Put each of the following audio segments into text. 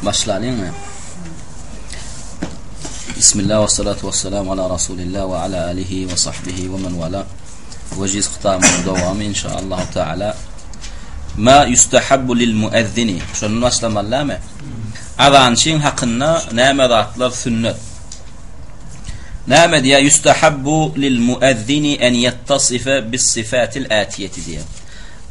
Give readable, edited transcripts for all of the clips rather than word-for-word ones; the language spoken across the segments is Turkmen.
Başlalyňmy? Bismillah ve salatu ve selamu ala Resulillah ve ala alihi ve sahbihi ve men wala. Wejiz kitabymyzyň dowamy inşaallahu taala. Ma yustahabbu lil muezzini. Şondan başlamaly dälmi? Azançyň hakynda näme zatlar sünnet? Näme diýýär? Yustahabbu lil muezzini en yettasife bis sifatil atiýeti diýýär.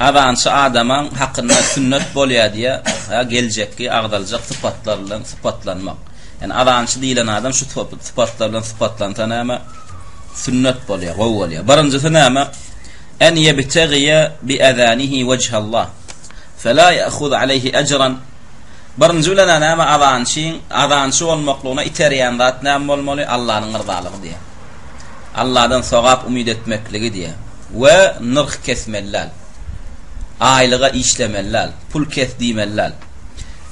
Azançy adamyň hakynda sünnet bolýar diýýär, ha geljekki agzaljak sypatlar bilen sypatlanmak. Ýani azançy diýlen adam şu sypatlar bilen sypatlansa näme? Sünnet bolýar, gowy bolýar. Birinjisi näme? En ýebtegiýe bi azanihi wejhallah. Fela ýahuz aleýhi ejran. Birinji bilen näme azançyň azançy bolmaklygyna iterýän zat näme bolmaly? Allanyň yrzalygy diýýär. Alladan sogap umyt etmekligi diýýär. We nyrh kesmeli däl. Aýlyga işlemeli däl. Pul kes diýmeli däl.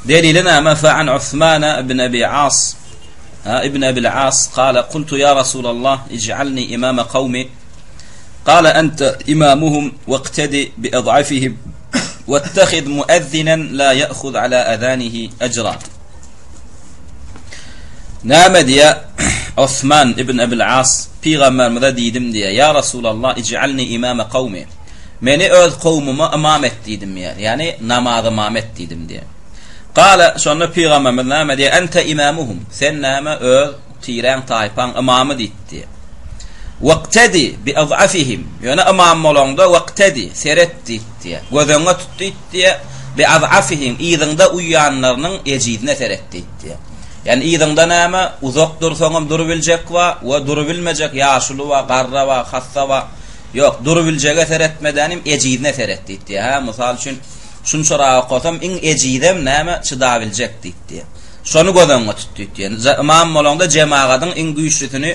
Delili näme? Fa an Usmana ibn Abi As Ibn Abil As kale kultu ya Rasulallah ij'alni imama kawmi kale ente imamuhum wektedi bi ed'afihim wettehid muezzinen la ye'huz ala azanihi ecra Näme diýe Osman ibn Abil As pygamberimize diýdim diýe ya Rasulallah ij'alni imama kawmi Meni öz kowmuma ymam et diýdim diýe ýani namaz ymam et diýdim diýe Gala, şonda pygamberimiz näme diýýär? Ente imamuhum, sen näme öz tiräň, taýpaň ymamy diýipdi. Waqtadi bi azafihim, ýöne ymam bolaňda waqtadi, seret diýipdi. Göz öňüňe tut diýipdi. Bi azafihim, yzyňda uýanlarynyň ejizine seret diýipdi. Ýani yzyňda näme, uzak dursaňam durubiljek bar we durubilmejek ýaşuly bar, garra bar, hassa bar. Ýok, durubiljege seretmedänim ejizine seret diýipdi. Hä, mysal üçin, Şunçarak okasam, iň ejizem, näme, çydabiljek diýipdi. Şony göz öňüňe tut diýipdi. Ymam bolaňda jemagadyň iň güýçlüsini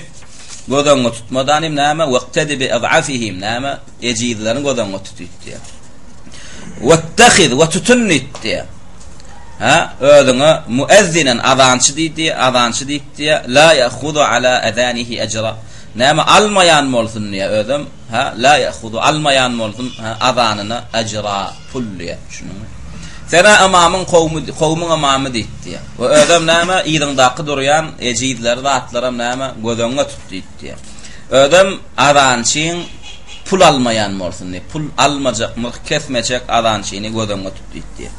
göz öňüňe tutmadanym, näme, wektedi bi azafihim, näme, ejizlerini göz öňüňe tut diýipdi. Wettehiz, we tutun diýipdi. Ha, özüňe muezzinen azançy diýdi, azançy diýipdi. La ya'huzu ala azanihi ejra. Näme almaýan bolsun diýä özem. Ha, la ya'huzu, almaýan bolsun, ha, azanyna ejra, pul diýýär, düşündiňmi? Sen-ä ymamyň kowmy, kowmuň ymamy diýip diýýär. We özem näme, yzyňdaky durýan ejizleri zatlaram näme, göz öňüňe tut diýip diýýär. Özem azançyň pul almaýan bolsun diýip, pul almajak, nyrh kesmejek azançyny göz öňüňe tut diýip diýýär.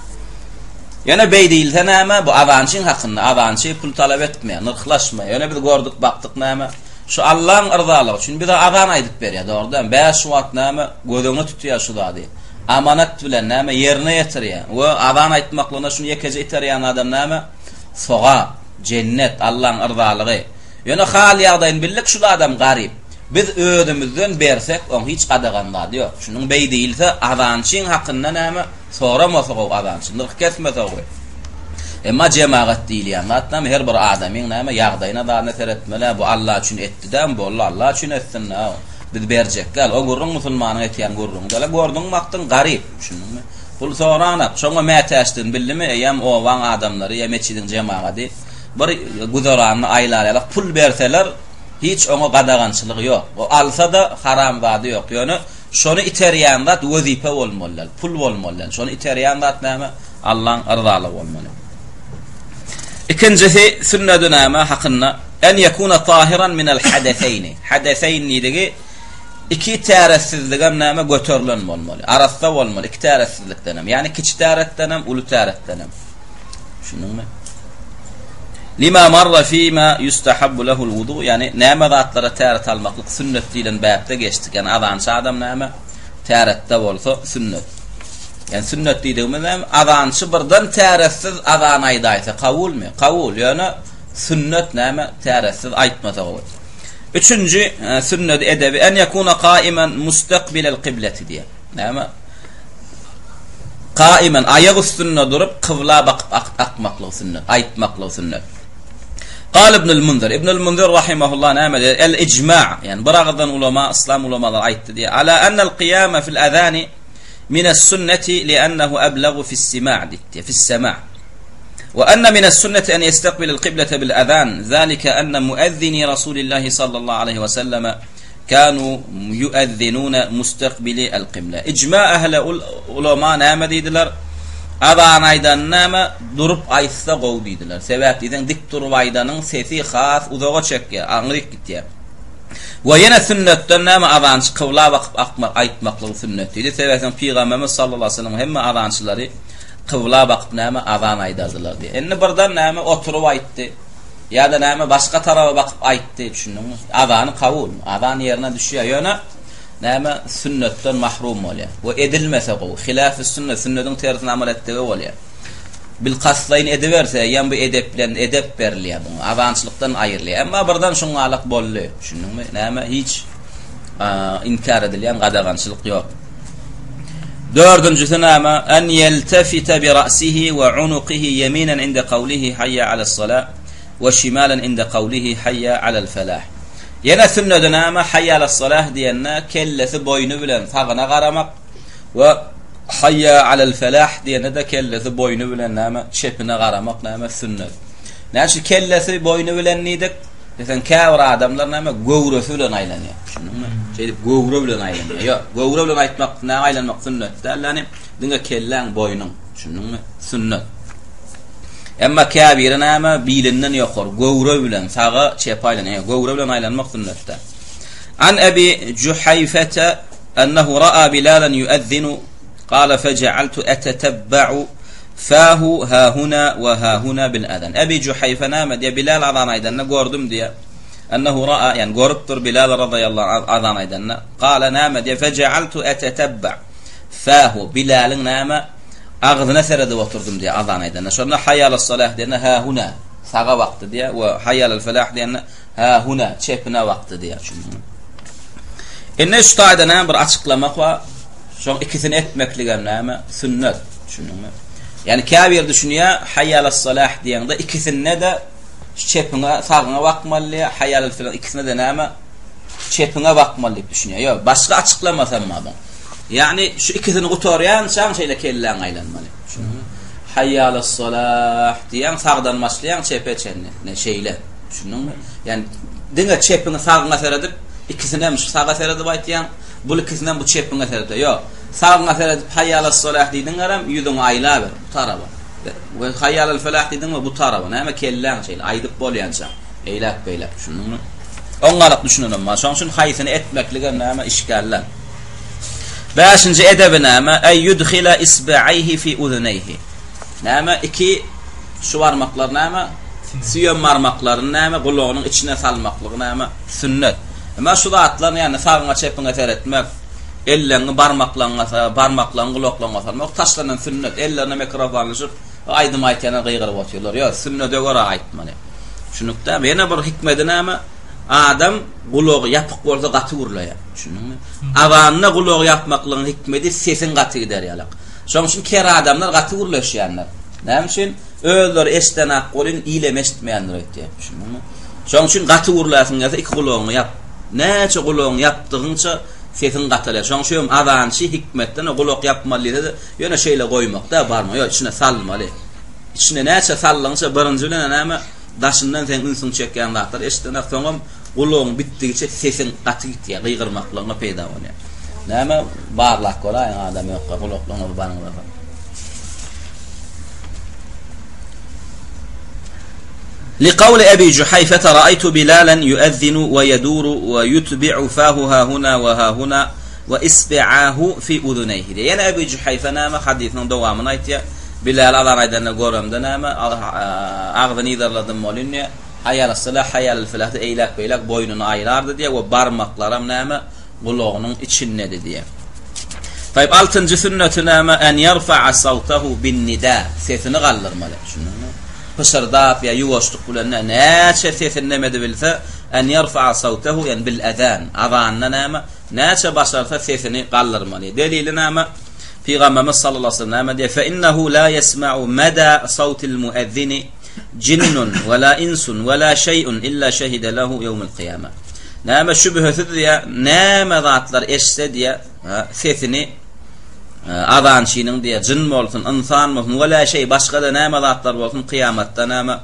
Ýöne beý diýilse näme, bu azançyň hakynda, azançy pul talap etmeýär, nyrhlaşmaýar. Ýöne biz gördük, bakdyk näme, Şu Allaň yrzalygy üçin bize azan aýdyp berýär, dogry dälmi? Bäş wagt näme göz öňüne tutýar şu zady. Amanat bilen näme ýerine ýetirýär we azan aýtmaklygyna şuny ýekeje iterýän adam näme? Sogap, jennet, Allaň yrzalygy. Ýöne hal ýagdaýyny bildik şul adam garyp. Biz özümizden bersek oň hiç gadagan zady ýok. Şunuň beý diýilse azançyň hakynda näme? Soramasa gowy azançy, nyrh kesmese gowy. Emma jemagat diýilýän zat näme, her bir adamyň näme ýagdaýyna zadyna seretmeli, bu Alla üçin etdi dämi, boldy Alla üçin etsin-dä, biz berjek däl. O gürrüň musulmanyň etýän gürrüňi däl. Gördüň bakdyň garyp, düşündiňmi? Pul soranak, şoňa mätäçdigini bildimi, eýýäm obaň adamlary ýa metjidiň jemagady bir güzeranyny aýlar ýalak pul berseler, hiç oňa gadagançylygy ýok. O alsa-da haram zady ýok. Ýöne Şony iterýän zat wezipe bolmaly däl, pul bolmaly däl. Şony iterýän zat näme? Allaň yrzalygy bolmaly. Ikinjisi sünnedi näme hakynda? En yekuna tahiran minel hadeseýni. Hadeseýn diýdigi iki täretsizligem näme göterilen bolmaly. Arassa bolmaly iki täretsizlikden hem. Ýagny kiçi täretden hem, uly täretden hem. Düşündiňmi? Lima marra fima yustahabbu lehul wudu, ýagny näme zatlara täret almaklyk sünnet diýlen bäpde geçdik. Ýagny azançy adam näme täretde bolsa sünnet. Ýagny sünnet diýdigimiz näme? Azançy birden täretsiz azan aýdaýsa kabulmy? Kabul, ýöne sünnet näme? Täretsiz aýtmasa gowy. Üçünji e, sünnet edebi en yakuna qaiman mustaqbilal qiblati diýär. Näme? Kaimen, aýak üstünde durup, kybla bakyp akmaklygy sünnet, aýtmaklygy sünnet. Kal Ibnül Munzir, Ibnül Munzir rahimehullah näme diýýär? El ijma, ýagny bir agyzdan ulama, yslam ulamalary aýtdy diýýär. Ala ennel kyýame fil azani. Mine's-sünneti li'ennehu eblegu fis-sima' diýipdir, fis-sema'. We enne mine's-sünneti en ýestekbilel kyblete bil-ezan, zalike enne muezzini Rasulillahi sallallahu aleýhi we selleme kanu ýuezzinune mustakbili el-kybla. Ijma ähli ulama näme diýdiler? Azan aýdany näme? Durup aýtsa gowy diýdiler. Sebäp diýseň dik durup aýdanyň sesi has uzaga çekýär, aňryk gitýär. We ýene sünnetden näme azançy kybla bakyp akmak aýtmaklygy sünnet diýdi. Sebäbi soň Pygamberimiz sallallahu aleyhi ve sellem hemme azançylary kybla bakyp näme azan aýdardylar diýdi. Indi birden näme oturyp aýtdy ýa-da näme başga taraba bakyp aýtdy düşündiňmi? Azany kabul, azan ýerine düşýär. Ýöne näme sünnetden mahrum bolýar. We edilmese gowy. Hilafy sünnet, sünnetiň tersine amal etdigi bolýar. Bilkastlaýyn ediberse, eýýäm bu edep bilen edep berilýär buňa. Azançylykdan aýrylýar. Emma birden şuňňalak boldy. Düşündiňmi? Näme? Hiç inkär edilýän gadagançylyk ýok. Dördünjisi näme? En ýeltefite bi ra'sihi we unukihi ýeminen inde kawlihi haýýa alas-salah we şimalen inde kawlihi haýýa alal-falah. Ýene sünnedi näme? Haýýa alas-salah diýende kellesi boýny bilen sagyna garamak we Haýýa alel felah diýende-de kellesi boýny bilen näme çepine garamak näme sünnet. Näme üçin kellesi boýny bilen diýdik? Diýseň käbir adamlar näme göwresi bilen aýlanýar. Düşündiňmi? Şeýdip göwre bilen aýlanýar. Ýok, göwre bilen aýtmak, näme aýlanmak sünnet däl, ýagny diňe kelläň, boýnuň. Düşündiňmi? Sünnet. Emma käbiri näme bilinden ýokary göwre bilen saga, çepe aýlanýar. Göwre bilen aýlanmak sünnet däl. An Ebi Juhaýfete Ennehu ra'a Bilalan yuezzinu kale fejealtu etetebba'u fahu hahuna we hahuna bil azan. Ebi Juhaýfe näme diýýär? Bilal azan aýdanda gördüm diýýär. Ennehu ra'a ýani görüpdir Bilal razyýallahu anh azan aýdanda. Kale näme diýýär? Fejealtu etetebba fahu Bilalyň näme agzyna seredip oturdym diýýär azan aýdanda. Şonda haýalas salah diýende hahuna saga bakdy diýýär we haýalal felah diýende Hä-huna, çepine bakdy diýýär. Düşündiňmi? Indi şu taýda näme bir açyklamak bar. Şoň ikisini etmekligem näme? Sünnet. Düşündiňmi? Ýani käbir düşünýär, haýalas-salah diýende ikisinde-de şu çepiňe, sagyňa bakmaly diýýär, haýalal-felah ikisinde-de näme? Çepiňe bakmaly diýip düşünýär. Ýok, başga açyklamasam bar muň. Ýagny şu ikisini gutarýançaň şeýle kelläň aýlanmaly. Düşündiňmi? Haýalas-salah diýýäň, sagdan başlaýaň, çepe çenli. Ne şeýle. Düşündiňmi? Ýani diňe çepiňi sagyňa seredip, ikisini hem şu saga seredip aýtýaň, bul ikisini hem bu çepiňe seredip. Ýok. Sagyňa seredip haýýalas-salah diýdiň garam, ýüzüňi aýlaber bu taraba. We haýýalal-felah diýdiňmi bu taraba. Näme kelläň şeýle aýdyp bolýança. Eýläk-beýläk düşündiňmi? Oňňalyk düşünenem bar. Şonuň üçin haýsyny etmekligem näme işgäller. Bäşinji edebi näme? Eý ýudhila isba'ayhi fi uzuneýhi. Näme iki şu barmaklar näme? Süýem barmaklaryny näme gulagynyň içine salmaklygy näme? Sünnet. Emma şu zatlar ýagny sagyňa çepiňe seretmek, elleňi barmaklaryňa barmaklaryňy gulaklaryňa salmak taşlanan sünnet. Ellerine mikrofonlaşyp aýdym aýtýanlar gygyryp otyrlar. Ýok, sünnede görä aýtmaly. Düşünikdämi? Ýene bir hikmedi näme? Adam gulagy ýapyk bolsa gaty gürleýär. Düşündiňmi? Azanda gulagy ýapmaklygyň hikmedi sesiň gaty gider ýalak. Şonuň üçin ker adamlar gaty gürleşýänler. Näme üçin? Özleri eşdenak welin ilem eşitmeýändir öýtýär. Düşündiňmi? Şonuň üçin gaty gürläsiň gelse iki gulagyňy ýap. Näçe gulagyňy ýapdygyňça sesiň gatalýar. Şonuň üçin hem azançy hikmetden gulak ýapmaly diýse-de, ýöne şeýle goýmak da barma. Ýok, içine salmaly. Içine näçe saldygyňça birinji bilen näme daşyndan seň ünsüňi çekýän zatlar eşidenak, soňam gulagyň bitdigiçe sesiň gaty gitýär, gygyrmaklygyňa peýda bolýar. Näme barlap göräýiň adam ýokka gulaklaryňyzy baryňyza. Liqawli Ebi Juhaýfete ra'aýtu Bilalen ýuezzinu we ýeduru we ýutbi'u fahu hahuna we hahuna we isbi'ahu fi uzuneýhi. Diýýär. Ýene Ebi Juhaýfe näme hadysynyň dowamyny aýtýar. Bilal azan aýdanda göremde näme agzyny yzarladym bolýn diýýär. Haýalassalah haýalal-felahda eýläk-beýläk boýnuny aýrardy diýýär we barmaklaram näme gulagynyň içindedi diýýär. Taýyp, altynjy sünneti näme? En ýerfa'a sawtahu bin-nida. Sesini galdyrmaly. Düşündiňmi? Pyşyrdap ýa ýuwaşlyk bilen nä, näçe sesini neme edibilse, en ýerfa'a sawtahu ýani bil ezan. Azanda näme? Näçe başarsa sesini galdyrmaly. Delili näme? Pygamberimiz sallallahu aleyhi ve sellem näme diýýär? Fe innehu la ýesma'u mada sawtil muezzini jinnun we la insun we la şeý'un illa şehide lehu ýewmel kyýame. Näme şübhesiz diýýär, näme zatlar eşitse diýýär, sesini. Azançynyň diýýär, jyn bolsun, ynsan bolsun, we lä şeý, başga-da näme zatlar bolsun, kyýamatda näme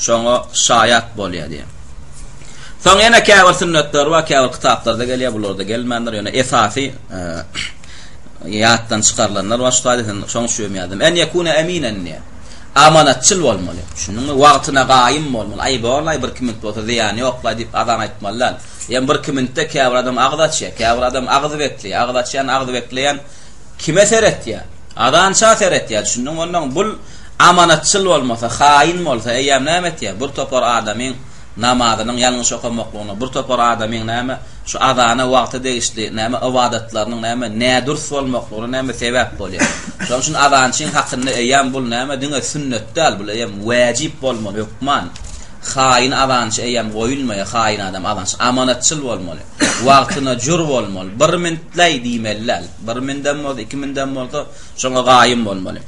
şoňa şaýat bolýar diýýär. Soň ýene käbir sünnetler bar, käbir kitaplarda gelýär, bularda gelmändir, ýöne esasy ýatdan çykarylanlar bar şu taýda, sen şoň üçin hem ýazdym. En ýekune eminen diýýär. Amanatçyl bolmaly. Düşündiňmi? Wagtyna gaýym bolmaly. Aý borlaý, bir-iki minut bolsa zyýany ýoklaý diýip azan aýtmaly däl. Ýa bir-iki minutda käbir adam agyz açýar, käbir adam agyz bekleýär. Agyz açýan, agyz bekleýän kime seretýär? Azança seretýär, düşündiňmi? Onnoň bul amanatçyl bolmasa, haýyn bolsa, eýýäm näme etýär? Bir topar adamyň namazynyň ýalňyş okamaklygyna, bir topar adamyň näme, şu azana wagta degişli näme ybadatlarynyň näme nädürs bolmaklygyna näme sebäp bolýar. Şonuň üçin azançyň hakynda eýýäm bul näme diňe sünnet däl, bul eýýäm wäjip bolmaly, hökman. Haýyn azançy eýýäm goýulmaýar, haýyn adam azançy amanatçyl bolmaly, wagtyna jür bolmaly, bir mintleý diýmeli däl, bir mindem bolsa, iki mindem bolsa, şoňa gaýym bolmaly.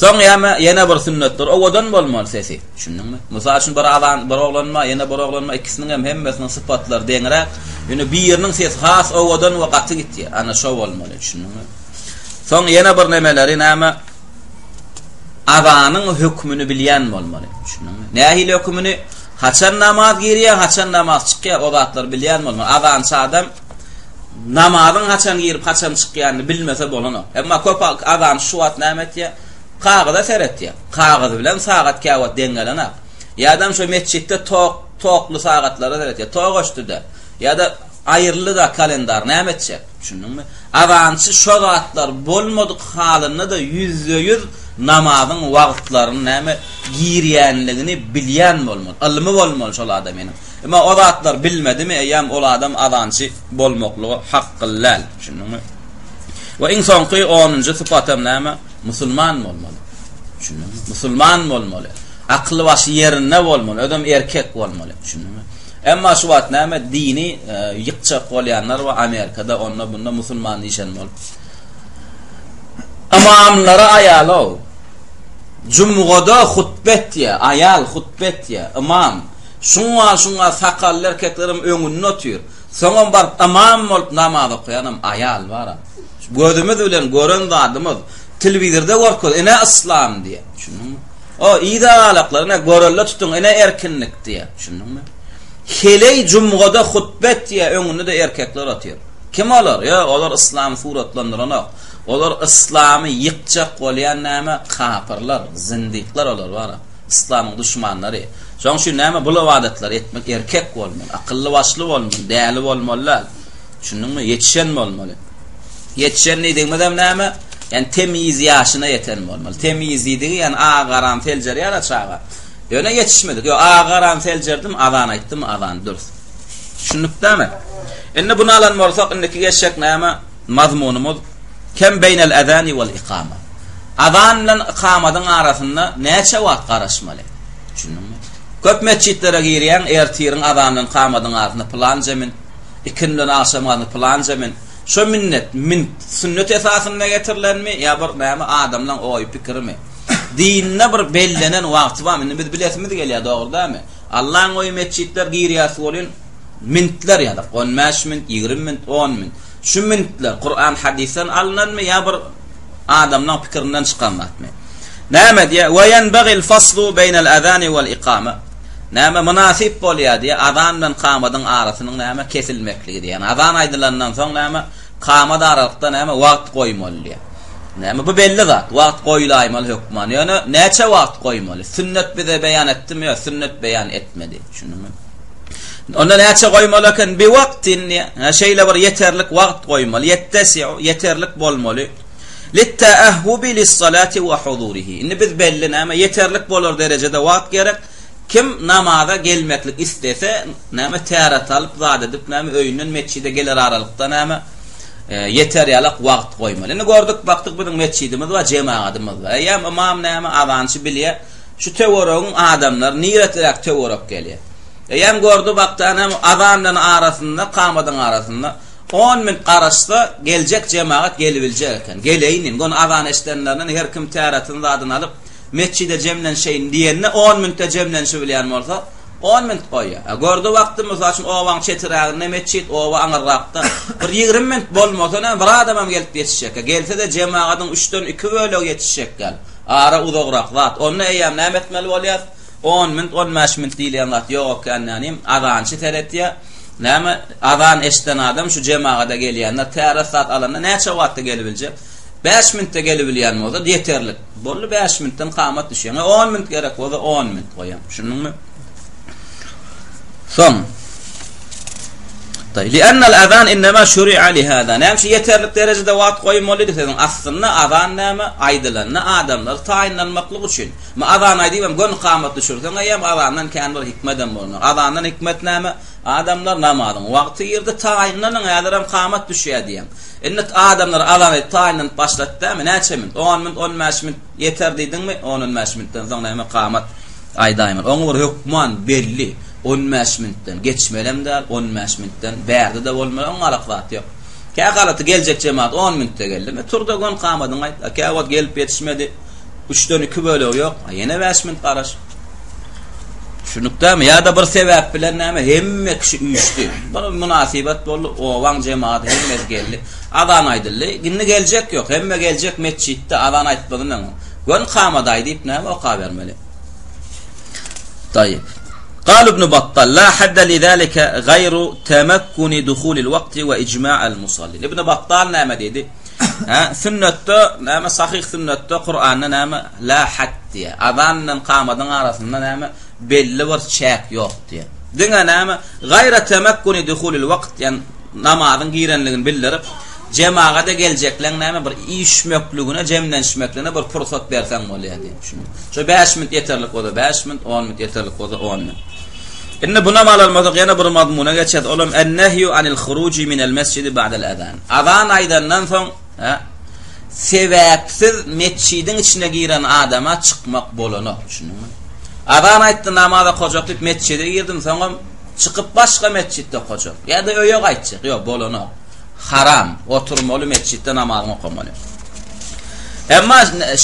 Soň ýa ýene bir sünnetdir, owadan bolmaly sesi. Düşündiňmi? Mysal üçin bir azan, bir oglan bar, ýene bir oglan bar, ikisiniň hem hemmesiniň sypatlary deňräk. Ýöne biriniň sesi has owadan we gaty gitýär. Ana şo bolmaly, düşündiňmi? Soň ýene bir nemeleri näme? Azanyň hökmüni bilýän bolmaly. Düşündiňmi? Nähili hökmüni? Haçan namaz girýär, haçan namaz çykýar, o zatlary bilýän bolmaly. Azançy adam Namazyň haçan girip, haçan çykýanyny bilmese bolanok. Emma köp azançy şu wagt näme etýär? Kagyza seretýär. Kagyz bilen sagat käwagt deň gelenak. Ýa-da şo metjitde tok, tokly sagatlara seretýär. Tok öçdi-de. Ýa-da aýryldy-da kalendar, näme etjek? Düşündiňmi? Azançy şo zatlar bolmadyk halynda-da ýüzde-ýüz namazyň wagtlaryny näme girýänligini bilýän bolmaly. Ylmy bolmaly şol adamynyň. Emma o zatlar bilmedimi, eýýäm ol adam azançy bolmaklyga hakgyl däl. Düşündiňmi? We iň soňky onunjy sypatam näme? Musulman bolmaly. Düşündiňmi? Musulman bolmaly. Akyly başy ýerinde bolmaly, özem erkek bolmaly. Düşündiňmi? Emma şu wagt näme? Dini e, ýykjak bolýanlar we Amerikada onda bunda musulman diýşen bolup. Ymamlara aýalow. Jumgada hutbe etýär, aýal hutbe etýär, ymam. Şuňa-şuňa sakally erkeklerem öňünde otyr. Soňam baryp ymam bolup namaz okaýanam aýal bar-a. Gözümiz bilen gören zadymyz, telewizorda görkez, ine yslam diýýär. Düşündiňmi? O yza galaklar ine görelde tutuň, ine erkinlik diýýär. Düşündiňmi? Heleý jumgada hutbe etýär, öňünde-de erkekler otyr. Kim olar? Ýok, olar yslamy suratlandyranok. Olar yslamy ýykjak bolýan näme? Kapyrlar, zindikler olar bar-a. Yslamyň duşmanlary. Şonuň üçin näme bul ybadatlary etmek erkek bolmaly, akylly başly bolmaly, däli bolmaly däl. Düşündiňmi? Ýetişen bolmaly. Ýetişen diýdigimizem näme? Ýani temyiz ýaşyna ýeten bolmaly. Temyiz diýdigi ýani agy-garany seljerýär-ä çaga. Ýöne ýetişmedik. Ýok, agy-garany seljerdim, azan aýtdym, azan dürs. Düşündik dämi? Indi buny alan bolsak, indiki geçjek näme? Mazmunymyz Kem beýnel ezani wal ikama. Azan bilen ikamadyň arasynda näçe wagt garaşmaly? Düşündiňmi? Köp metjitlere girýäň, ertiriň azan bilen kamadyň arasynda pylanca min, ikindi bilen agşamyň arasynda pylanca min. Şo minnet, mint, sünnet esasynda getirilenmi ýa bir näme adamlaň oýy-pikirimi? Dinde bir bellenen wagty barmy? Indi biz bilesimiz gelýär, dogry dälmi? Allaň oýy metjitler girýäs welin, mintler ýazyk, on bäş mint, 20 mint, on mint. Şu mintler Kuran hadysdan alynanmy ýa bir adamlaň pikirinden çykan zatmy? Näme diýýär? We ýenbagil faslu beýnel azani wal ikama. Näme mynasyp bolýar diýýär, azan bilen kamadyň arasynyň näme kesilmekligi diýýär. Ýani azan aýdylandan soň näme kamat aralykda näme wagt goýmaly diýýär. Näme bu belli zat, wagt goýulaýmaly hökman. Ýöne näçe wagt goýmaly? Sünnet bize beýan etdimi ýa sünnet beýan etmedi? Düşündiňmi? Onda näçe goýmaly eken? Bi wagtin diýýär. Şeýle bir ýeterlik wagt goýmaly. Ýettesi'u, ýeterlik bolmaly. Litta'ahhubi lis-salati we huzurihi. Indi biz belli näme ýeterlik bolar derejede wagt gerek. Kim namaza gelmeklik islese, näme täret alyp, zat edip, näme öýünden metjide geler aralykda näme e, ýeter ýalak wagt goýmaly. Indi gördük, bakdyk biziň metjidimiz bar, jemagatymyz bar. Eýýäm ymam näme azançy bilýär. Şu töweregiň adamlary nirederäk töwerek gelýär. Eýýäm gördi bakdy, näme azan bilen arasynda, kamadyň arasynda on minut garaşsa, geljek jemagat gelibiljek eken. Geleýin indi. Ony azan eşidenlerinden her kim täretini zadyny alyp, metjide jemlenşeýin diýende on minutda jemlenşibilýän bolsa, On minut goýýar. A gördi wagty, mysal üçin, obaň çetiräginde metjit, oba aňyrrakda. Bir 20 minut bolmasa näme, bir adamam gelip ýetişjekkä. Gelse-de jemagatyň üçden iki bölegi ýetişjekgäl. Ara uzagrak zat. Onda eýýäm näme etmeli bolýar? On minut, on bäş minut diýilýän zat ýok eken nänim, azançy seretýär. Näme, azan eşiden adam şu jemagada gelýänler täret zat alanda näçe wagtda gelibiljek? Bäş minutda gelibilýän bolsa ýeterlik. Boldy bäş minutdan kamat düşýäň. On minut gerek bolsa on minut goýaň. Düşündiňmi? Soň Li'annal azan innema şuri'a lihada. Näme üçin ýeterlik derejede wagt goýmaly diýseň, aslynda azan näme? Aýdylanda adamlar taýynlanmaklyk üçin. Ma azan aýdybam göni kamat düşürseň eýýäm azandan kän bir hikmedem bolmaz. Azandan hikmet näme? Adamlar namazyň wagty girdi, taýynlanyň, häzirem kamat düşýär diýýäň. Indi adamlar azan aýdyp taýynlanyp başlady dämi? Näçe minut? On minut, on bäş minut ýeter diýdiňmi? On-on bäş minutdan soň näme kamat aýdaýmaly. Oňa bir hökman belli on bäş minutdan geçmelem däl, on bäş minutdan bärde-de bolmaly, oňa alak zat ýok. Kä halaty geljek jemagat on minutda geldimi, tur-da göni kamadyňy aýt. A käwagt gelip ýetişmedi. Üçden iki bölegi ýok. A ýene bäş minut garaş. Düşündikdämi? Ýa-da bir sebäp bilen näme hemme kişi üýşdi. Bir mynasybet boldy, obaň jemagaty hemmesi geldi. Azan aýdyldy. Indi geljek ýok. Hemme geljek metjitde azan aýtmazdan öň. Göni kamat aýdyp näme okabermeli. Taýyp. Gal ibn Battal la hadda li zalika gaýru tamakkuni duhulil waqti we ijma'al musallin. Ibn Battal näme diýdi? Hä, sünnetde, näme, sahyh sünnetde, Kuranda näme, la had diýýär. Azan bilen kamadyň arasynda näme, belli bir çäk ýok diýýär. Diňe näme, gaýra temakkuni duhulil wagt, ýani namazyň girenligini bildirip, jemagada geljekleň näme bir üýşmekligine, jemlenişmekligine bir pursat berseň bolýar diýip düşünýär. Şo 5 minut ýeterlik bolsa 5 minut, 10 minut ýeterlik bolsa 10 minut. Indi bunam alalmasak ýene bir mazmuna geçeris. Olam en-nehýu anil huruji minel mesjidi ba'del ezan. Azan aýdandan soň, hä, sebäpsiz metjidiň içine giren adama çykmak bolanok, düşündiňmi? Azan aýtdy, namaz okajak diýip metjide girdim, soňam çykyp başga metjitde okajak ýa-da öýe gaýtjak. Ýok, bolanok. Haram, oturmaly metjitde namazyňy okamaly. Emma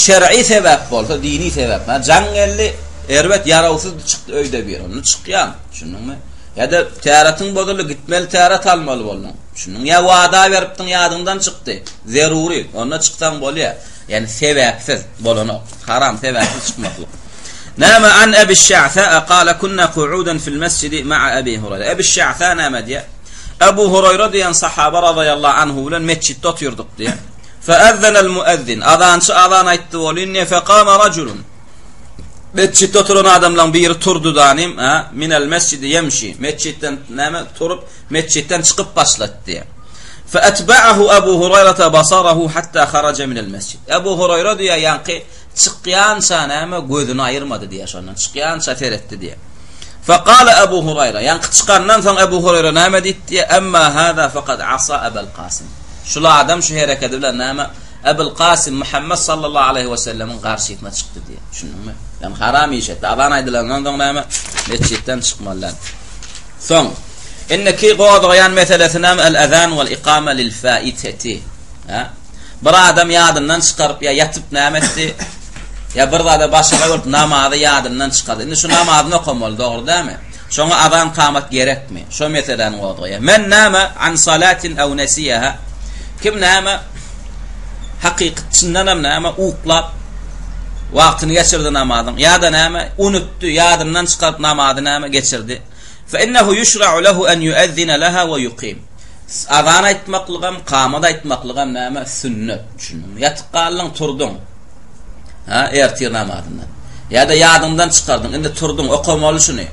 şer'i sebäp bolsa, dini sebäp, ha, jaň geldi, erbet ýarawsyz çykdy öýde bir, onda çykýaň, düşündiňmi? Ýa-da täretiň bozuldy, gitmeli täret almaly bolduň. Düşündiňmi? Ýa wada beripdiň, ýadyňdan çykdy. Zerury, onda çyksaň bolýar. Ýani sebäpsiz bolanok. Haram sebäpsiz çykmaklyk. Näme an Ebi Şa'sa qala kunna qu'udan fil mesjidi ma'a Ebi Hurayra. Ebi Şa'sa näme diýär? Ebu Hurayra diýen sahaba razyýallahu anhu bilen metjitde otyrdyk diýär. Feezzenel muezzin, azançy azan aýtdy welin, ne fekame rajulun. Metjitde oturan adamlaryň biri turdy danim, ha, minel mesjidi ýemşi. Metjitden näme turup, metjitden çykyp başlady diýär. Feetba'ahu Ebu Huraýrata basarahu hatta haraja minel mesjid. Ebu Huraýra diýär, ýaňky çykýança näme gözüni aýyrmady diýär şondan. Çykýança seretdi diýär. Fekale Ebu Huraýra, ýaňky çykandan soň Ebu Huraýra näme diýdi diýär? Emma hada fekad asa Ebel Kasym. Şul adam şu hereketi bilen näme? Ebul Kasym Muhammet sallallahu aleýhi we sellemiň garşysyna çykdy diýýär. Düşündiňmi? Ýagny haram iş etdi. Azan aýdylandan soň näme? Metjitden çykmaly däl. Soň indiki gozgaýan meselesi näme? El azan wal ikame lil faiteti. Ha? Bir adam ýadyndan çykaryp ýa ýatyp näme etdi? Ýa bir zada başagaý bolup namazy ýadyndan çykardy. Indi şu namazyny okamaly, dogry dälmi? Şoňa azan kamat gerekmi? Şo meseläni gozgaýar. Men näme an salatin aw nesiýeha? Kim näme hakyky çyndanam näme uklap wagtyny geçirdi namazyň ýa-da näme unutdy, ýadyndan çykaryp namazy näme geçirdi. Fe innehu yushra'u lehu en yuezzine leha we yukim. Azan aýtmaklygam, kamat aýtmaklygam näme sünnet. Düşündiňmi? Ýatyp galdyň, turduň. Ha, ertir namazyndan. Ýa-da ýadyňdan çykardyň, indi turduň, okamaly şuny.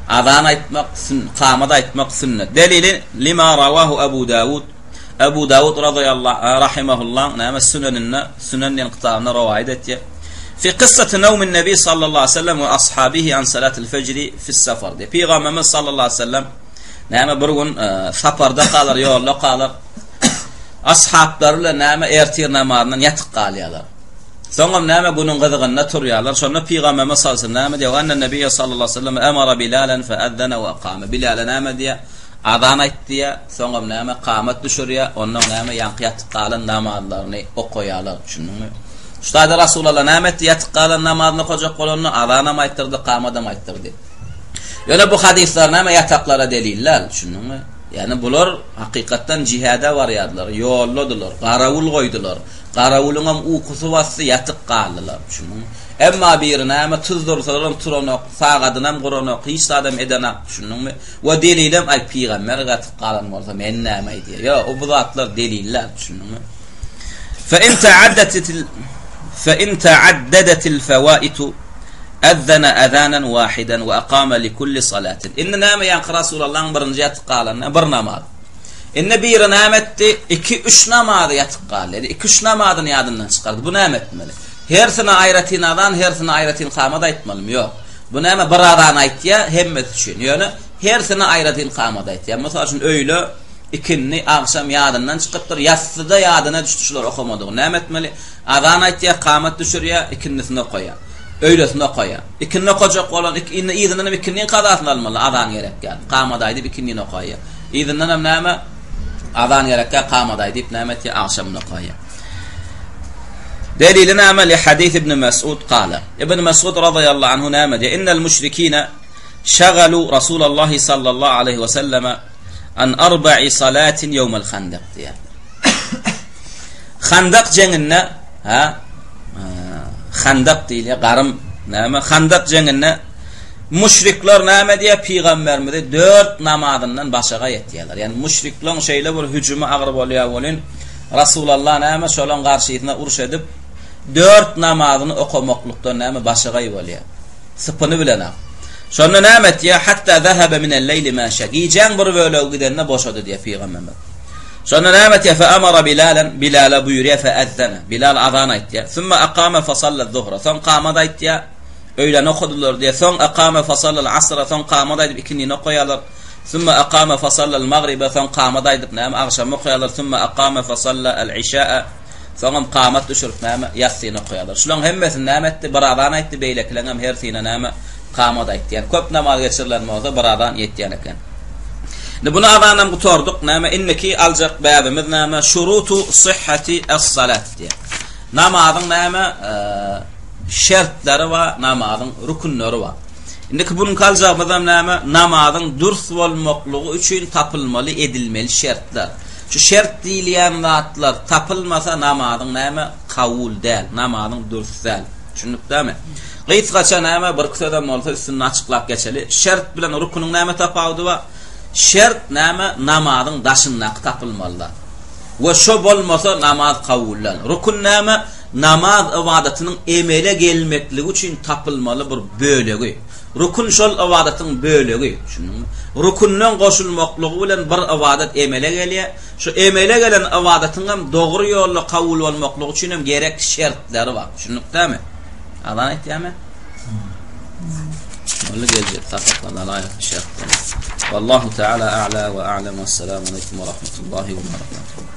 Azan aýtmak, sün, kamat aýtmak sünnet. Delili lima rawahu Abu Dawud. Abu Dawud radiyallahu rahimehullah näme süneninde, sünen diýen kitabynda rowaýat etýär. Fi qissati nawmin nabi sallallahu aleyhi ve sellem we ashabihi an salatil fejri fi safar. Pygamberimiz sallallahu aleyhi ve sellem näme bir gün e, saparda galar, ýolda galar. Ashaplary bilen näme ertir namazyndan ýatyp galýarlar. Soňam näme günüň gyzygynda turýarlar. Şonda Pygamberimiz sallallahu aleyhi ve sellem näme diýýär? Enne Nebiýe sallallahu aleyhi ve sellem emara Bilalen fe ezzene we akame. Bilale näme diýýär? Azan aýt diýýär. Soňam näme kamat düşürýär. Ondan näme ýaňky ýatyp galan namazlaryny okaýarlar. Düşündiňmi? Şu taýda Rasulullah näme etdi? Ýatyp galan namazyny okajak bolanda azanam aýtdyrdy, kamadam aýtdyrdy. Ýöne bu hadyslar näme ýataklara delil däl, düşündiňmi? Ýagny bular hakykatdan jihada barýardylar, ýoldadylar, garawul goýdular. Garawulyňam ukusy basdy, ýatyp galdylar, düşündiňmi? Emma biri näme tuzdursalam turanok, sagadynam guranok, hiç zadam edenak, düşündiňmi? We delilem aý pygamber ýatyp galan bolsa men näme diýýär. Ýok, o bu zatlar delil däl, düşündiňmi? Fe in ta'addatil fe in ta'addadatil fawaitu Ezzene ezanen wahiden we ekame li kulli salatin. Indi näme ýaňky Rasulallaň birinji ýatyp galany bir namaz. Indi biri näme etdi? Iki, üç namazy ýatyp galdy. Ýani iki, üç namazyny ýadyndan çykardy. Bu näme etmeli? Hersine aýratyn azan, hersine aýratyn kamat aýtmalymy? Ýok. Bu näme bir azan aýtýar hemmesi üçin. Ýöne hersine aýratyn kamat aýtýar. Mysal üçin öýle, ikindi, agşam ýadyndan çykypdyr. Ýassyda ýadyna düşdi şular okamadygy. Näme etmeli? Azan aýtýar, kamat düşürýär, ikindisini okaýar. Öýlesini okaýar. Ikindi okajak bolan, indi yzyndan hem ikindiniň kazasyny almaly, azan gerekýär. Kamat aýdyp ikindini okaýar. Yzyndan hem näme? Azan gerekýär, kamat aýdyp näme etýär? Agşamyny okaýar. Delili näme? Li hadis Ibn Mesud kala. Ibn Mesud radıyallahu anhu näme diýär? Innel müşrikine şagalu Rasulullahi sallallahu aleyhi ve selleme an arba'i salatin ýewmel handak diýär. Handak jeňinde, ha, Handak diýilýär, garym, näme? Handak jeňinde müşrikler näme diýýär? Pygamberimizi dört namazyndan başagaý etýärler. Ýagny müşrikleriň şeýle bir hüjümi agyr bolýar welin, Rasulallah näme şolaň garşysyna uruş edip, dört namazyny okamaklykdan näme başagaý bolýar. Sypyny bilenok. Şonda näme etýär? Hatta zahaba minel-leýli ma şa. Gijäň bir bölegi gidende boşady diýýär pygamberimiz. Şonda näme etýär? Fe amara Bilalen, Bilala buýurýar, fe ezzene. Bilal azan aýtýar. Sümme akame fe salla zuhra. Soň kamat aýtýar. Öýlän okadylar diýýär. Soň akame fe sallal asra. Soň kamat aýdyp ikindini okaýarlar. Sümme akame fe sallal magribe. Soň kamat aýdyp näme agşamy okaýarlar. Sümme akame fe salla al işaa. Soňam kamat düşürip näme ýassyny okaýarlar. Şularyň hemmesini näme etdi? Bir azan aýtdy, beýlekileňem hersine näme Kamat aýtýan. Köp namaz geçirilen bolsa bir azan ýetýän eken. Indi buny azanam gutardyk. Näme indiki aljak bäbimiz näme? Şurutu syhhati es-salat diýýär. Namazyň näme şertleri bar, namazyň rükünleri bar. Indiki bunuňky aljagymyzam näme? Namazyň dürs bolmaklygy üçin tapylmaly, edilmeli şertler. Şu şert diýilýän zatlar tapylmasa namazyň näme? Kabul däl, namazyň dürs däl. Düşündik dämi? Gysgaça näme, birki sözem bolsa üstünde açyklap geçeli. Şert bilen rüküniň näme tapawudy bar? Şert näme, namazyň daşyndaky tapylmaly zat. We şo bolmasa namaz kabul däl. Rükün näme, namaz ybadatynyň emele gelmekligi üçin tapylmaly bir bölegi. Rükün şol ybadatyň bölegi. Düşündiňmi? Rükünden goşulmaklygy bilen bir ybadat emele gelýär. Şu emele gelen ybadatyňam dogry ýolda kabul bolmaklygy üçinem gerek şertleri bar. Düşündik dämi? Azan aýtýarmy? Boldy geljek sapaklarda laýyk şertleri. Wallahu taala a'la we a'lam. Assalamu alaykum we rahmetullahi we barakatuh.